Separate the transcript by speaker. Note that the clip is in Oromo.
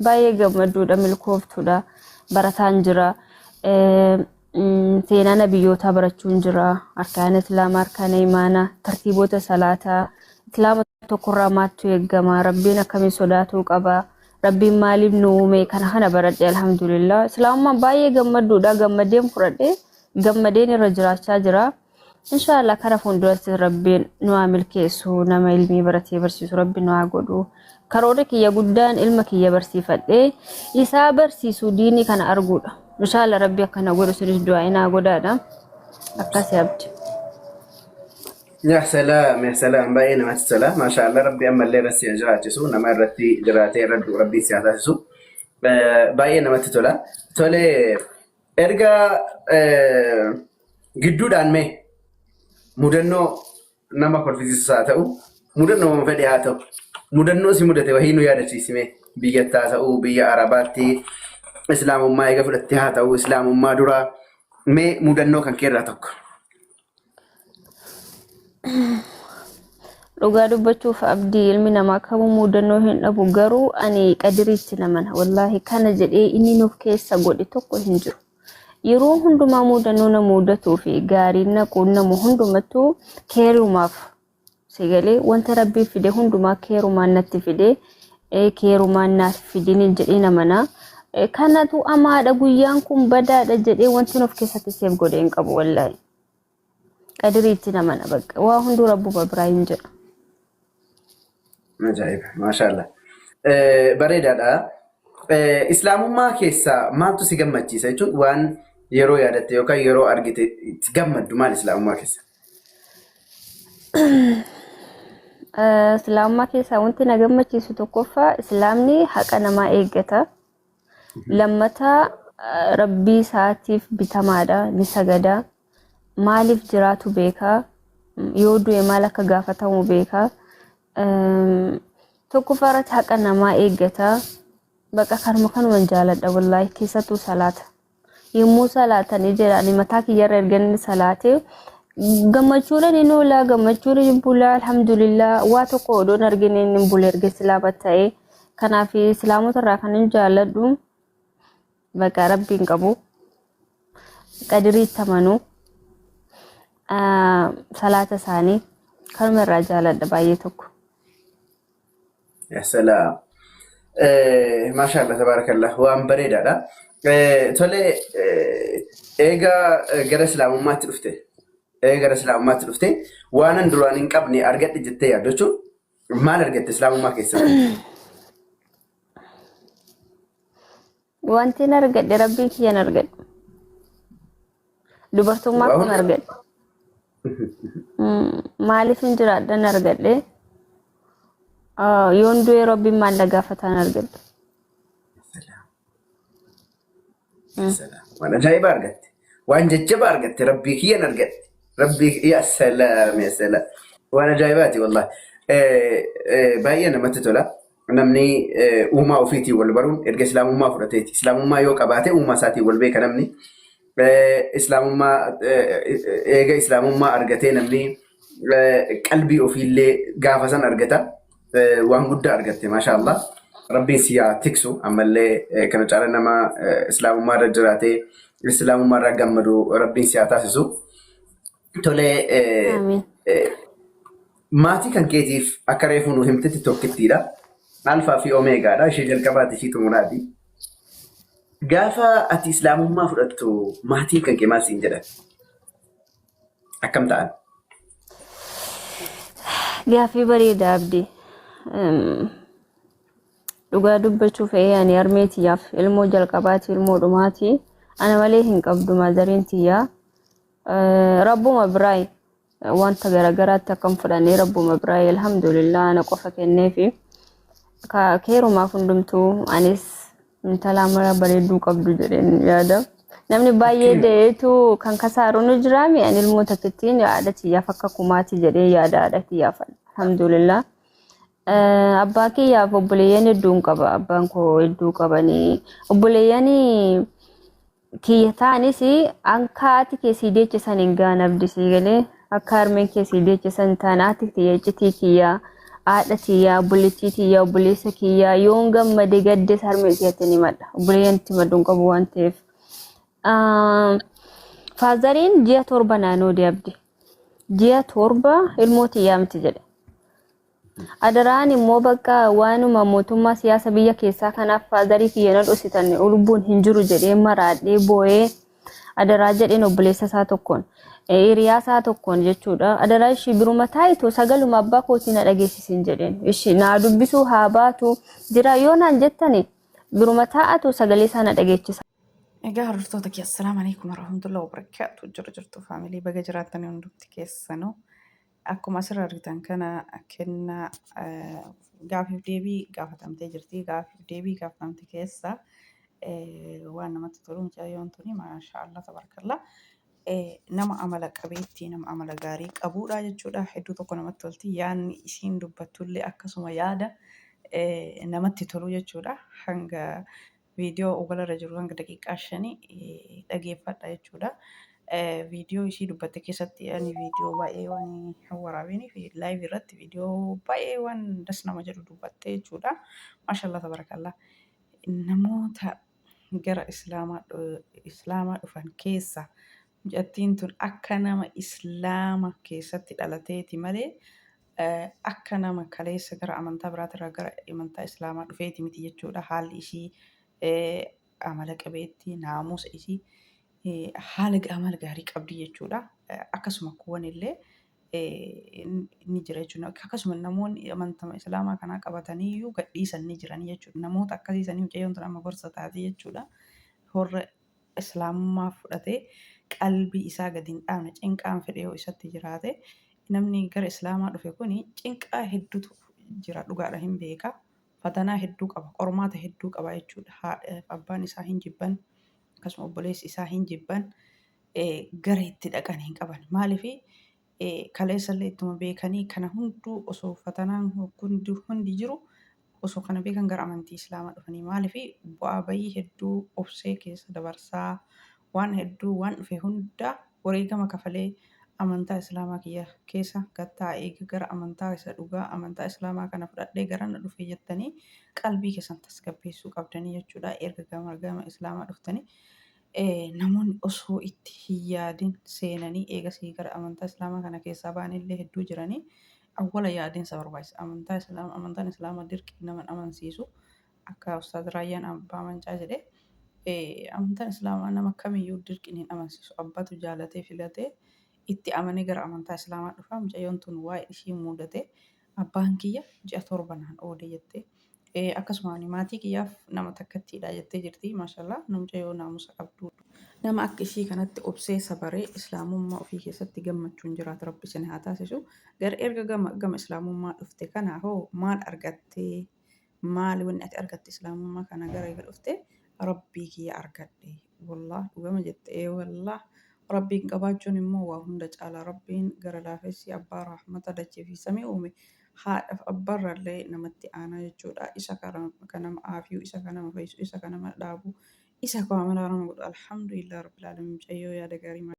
Speaker 1: Baay'ee gammadduudha, milkooftuudha. Barataan jira. Seenaa nabiyyootaa barachuun jira. Arkaana Islaamaa, arkaana imaanaa, tartiibota salaataa. Islaama tokkorraa maaltu eegama? Rabbiin akkamiin sodaatuu qaba? Rabbiin maaliif nu uume? Kana kana baradhe alhamdulillah. Islaamummaan baay'ee gammadduudha. Gammadeen fudhadhe. Gammadeen irra jiraachaa jira. Inshaallah kara fuulduratti Rabbiin nu haa milkeessu nama ilmii baratee barsiisu Rabbi nu haa godhu. Karoorri kiyya guddaan ilma kiyya barsiifadhee isaa barsiisu diinii kana arguudha. Inshaallah Rabbi akkana godhu sinis du'aa naa godhaadha. Akkasi abdi.
Speaker 2: Yaa salaam yaa salaam baay'ee namatti tola. Maashaa Allah Rabbi ammallee irratti si haa jiraachisu nama irratti jiraatee irra du'u Rabbiin si haa taasisu. Baay'ee namatti tola. Tole erga gidduudhaan mee mudannoo nama kolfisiisus haa ta'u mudannoo fedhe haa ta'u mudannoo si mudate wahii nu yaadachiisi mee biyyatti haa ta'u biyya arabaatti islaamummaa eega fudhatte haa ta'u islaamummaa duraa mee mudannoo kan keerraa tokko.
Speaker 1: Dhugaa dubbachuuf abdii ilmi namaa kamuu mudannoo hin dhabu garuu ani qadiriitti namana wallaahi kana jedhee inni nuuf keessa godhe tokko hin jiru. Yeroo hundumaa mudannoo na mudatuu fi gaariin na quunnamu hundumattuu keerumaaf sigalee wanta rabbiin fide hundumaa keerumaan natti fide keerumaan naaf fidin jedhee namana. Kanatu amaadha guyyaan kun badaadha jedhee wanti nuuf keessatti seef godhe hin qabu wallaahi. Qadiriitti namana bakka waa hunduu rabbuma biraa hin jedha.
Speaker 2: Ajaa'iba! Maashaallah. Bareedaadha. Islaamummaa keessaa maaltu si gammachiisa jechuun waan yeroo yaadatte yookaan yeroo argite itti gammaddu maal islaamummaa keessa?
Speaker 1: Islaamummaa keessaa wanti na gammachiisu tokkoffaa islaamni haqa namaa eeggata. Lammataa rabbii isaatiif bitamaadha ni sagada. Maaliif jiraatu beeka. Yoo du'e maal akka gaafatamu beeka. Tokkoffaa irratti haqa namaa eeggata. Baqa kanuma kanuman jaaladha wallaahi keessattuu salaata. Yommuu salaatanii jedhani mataa kiyyarra erga inni salaate gammachuudhaan inni oolaa gammachuudhaan inni bulaa alhamdulillah waa tokko odoon argine inni bule erga islaama ta'e. Kanaaf islaamota irraa kan hin jaaladhu baqa rabbiin qabu qadiriitti amanuu salaata isaanii kanuma irraa jaaladha baay'ee tokko.
Speaker 2: Ya salaam. Maashaallah tabaarakallah waan bareedaadha. Tole eega gara islaamummaatti dhufte eega gara islaamummaatti dhufte waanan duraan hin qabne argadhe jettee yaaddu jechuun maal argatte islaamummaa keessatti?
Speaker 1: Wanti hin argadhe rabbii kiyyan argadhe. Dubartummaa
Speaker 2: Waa
Speaker 1: kun
Speaker 2: hunda.
Speaker 1: argadhe. Maaliif hin jiraadhan argadhe. Yoon du'e rabbiin maal na gaafataan argadhe.
Speaker 2: Waan ajaa'ibaa argatte. Waan jajjabaa argatte. Rabbii kiyyan argatte. Rabbii yaa salaam yaa salaam. Waan ajaa'ibaati wallahi. Baay'ee namatti tola. Namni uumaa ofiitiin wal baruun erga islaamummaa fudhateeti. Islaamummaa yoo qabaate uumaa isaatiin wal beeka namni. Islaamummaa eega islaamummaa argatee namni qalbii ofiillee gaafa san argata. Waan guddaa argatte maashaa Allah. Rabbiin si haa tiksu ammallee kana caala nama islaamummaa irra jiraatee islaamummaa irraa gammadu rabbiin si haa taasisu. Tolee
Speaker 1: Amiin.
Speaker 2: maatii kan keetiif akka reefuu nu himtetti tokkittiidha. Alfaa fi omeegaadha. Ishee jalqabaati ishii xumuraati. Gaafa ati islaamummaa fudhattu maatiin kan kee maal siin jedhan? Akkam ta'an?
Speaker 1: Gaaffii bareeda abdii. Dhugaa dubbachuuf ee ani harmee tiyyaaf ilmoo jalqabaati ilmoo dhumaati. Ana malee hin qabdu maazariin tiyyaa. Rabbuma biraayi wanta garagaraatti akkam fudhannee rabbuma biraayi alhamdulillah ana qofa kenneefi. Keerumaaf hundumtuu anis intala amala bareedduu qabdu jedheen yaada. Namni baay'ee da'eetu kan kasaaru ni jiraami ani ilmoo takkittiin haadha tiyyaaf akka kumaati jedhee yaada haadha tiyyaaf alhamdulillah. Abbaa kiyyaaf obboleeyyan hedduun qaba. Abbaan koo hedduu qabanii obboleeyyan kiyya ta'anis akka haati kee sii deeche san hin gaan abdi sii galee akka harmeen kee sii deeche san ta'an haati tiyya iccitii kiyya Haadha tiyyaa, obboleettii tiyyaa, obboleessa kiyyaa yoon gammade gaddes harmee tiyyatti ni himadha. Obboleeyyan itti himadhu hin qabu waan ta'eef. Faazariin ji'a 7 naan oode abdi. Ji'a 7 ilmoo tiyyaa miti jedhe. Adaraan immoo bakka waanuma mootummaa siyaasa biyya keessaa kanaaf faazarii kiyya na dhositan lubbuun hin jiru jedhee maraadhee boo'ee adaraa jedheen obboleessa isaa tokkoon hiriyaa isaa tokkoon jechuudha. Adaraa ishii biruma taayitu sagaluma abbaa kootii na dhageessisin jedheen. Ishii naa dubbisuu haa baatu jira yoo naan jettani biruma taa'atu sagalee isaa na dhageechisa.
Speaker 3: Egaa hordoftoota kiyya assalaamu alaikum warahmatullahi wabarakatuh jira jirtu faamilii baga jiraattanii hundumti keessanuu akkuma asirra argitan kana kennaa gaafiif deebii gaafatamtee jirti gaafiif deebii gaafatamte keessa waan namatti tolu mucayyoon tuni maashaa Allah tabarakallah nama amala qabeettii nama amala gaarii qabuudha jechuudha hedduu tokko namatti tolti yaadni isiin dubbattullee akkasuma yaada namatti tolu jechuudha hanga Viidiyoo ogalarra jiru hanga daqiiqaa shanii dhageeffadha jechuudha. Viidiyoo ishii dubbatte keessatti ani viidiyoo baay'ee waan hin waraabiniif live irratti viidiyoo baay'ee waan das nama jedhu dubbatte jechuudha. Maashaallah tabarakallah. Namoota gara islaamaa dhufan keessa mucattiin tun akka nama islaama keessatti dhalateeti malee akka nama kaleessa gara amantaa biraatirraa gara amantaa islaamaa dhufeeti miti jechuudha. Haalli ishii amala qabeetti naamusa ishii haala amala gaarii qabdi jechuudha. Akkasuma kuwan illee ni jira jechuudha. Akkasuma namoonni amantama islaamaa kanaa qabatanii iyyuu gadhiisan ni jiran jechuudha. Namoota akkasii sanii mucayyoon tun amma gorsa taate jechuudha. Horra islaamummaa fudhatee qalbii isaa gadi hin dhaabne cinqaan fedhe yoo isatti jiraate namni gara islaamaa dhufe kuni cinqaa hedduutu jira dhugaadha hin beeka fatanaa hedduu qaba qormaata hedduu qaba jechuudha haadha abbaan isaa hin jibban akkasuma obboleessi isaa hin jibban gara itti dhaqan hin qaban maaliif kaleessallee ittuma beekanii kana hunduu osoo fatanaan hundi jiru osoo kana beekan gara amantii islaamaa dhufanii maaliif bu'aa bayii hedduu obsee keessa dabarsaa waan hedduu waan dhufe hunda wareegama kafalee amantaa islaamaa kiyya keessa gattaa'ee gara amantaa isa dhugaa amantaa islaamaa kana fudhadhee garana dhufe jettanii qalbii keessan tasgabbeessuu qabdanii jechuudha erga gama gama islaamaa dhuftanii namoonni osoo itti hin yaadin seenanii eegasii gara amantaa islaamaa kana keessaa ba'anillee hedduu jiranii awwala yaadinsa barbaachisa. Amantaa islaama amantaan islaamaa dirqii nama hin amansiisu. Akka Ustaaz Raayyaan Abbaa Mancaa jedhe amantaan islaamaa nama kamiyyuu dirqiin hin amansiisu. Abbatu jaalatee filatee itti amanee gara amantaa islaamaa dhufa. Mucayyoon tun waa'ee ishii muudate abbaan kiyya ji'a 7 naan oode jette. Akkasuma ani maatii kiyyaaf nama takkattiidha jettee jirti. Maashaallah mucayyoo naamusa qabdu. Nama akka ishii kanatti obsee sabaree islaamummaa ofii keessatti gammachuun jiraatu rabbi isin haa taasisu. Gara erga gama gama islaamummaa dhufte kana hoo maal argattee? Maali wanni ati argatte islaamummaa kana gara eega dhufte? Rabbii kiyya argadhe. Wallaah dhugama jette ee wallaah Rabbiin qabaachuun immoo waa hunda caala. Rabbiin gara laafessi abbaa rahmata dachee fi samii uume haadhaf abbaarrallee namatti aanaa jechuudha. Isa ka nama aafiyu, isa ka nama fayyisu, isa ka nama dhaabu, isa ka nama godhu. Alhamdulillah Rabbil Aalamiin mucayyoo yaada gaarii.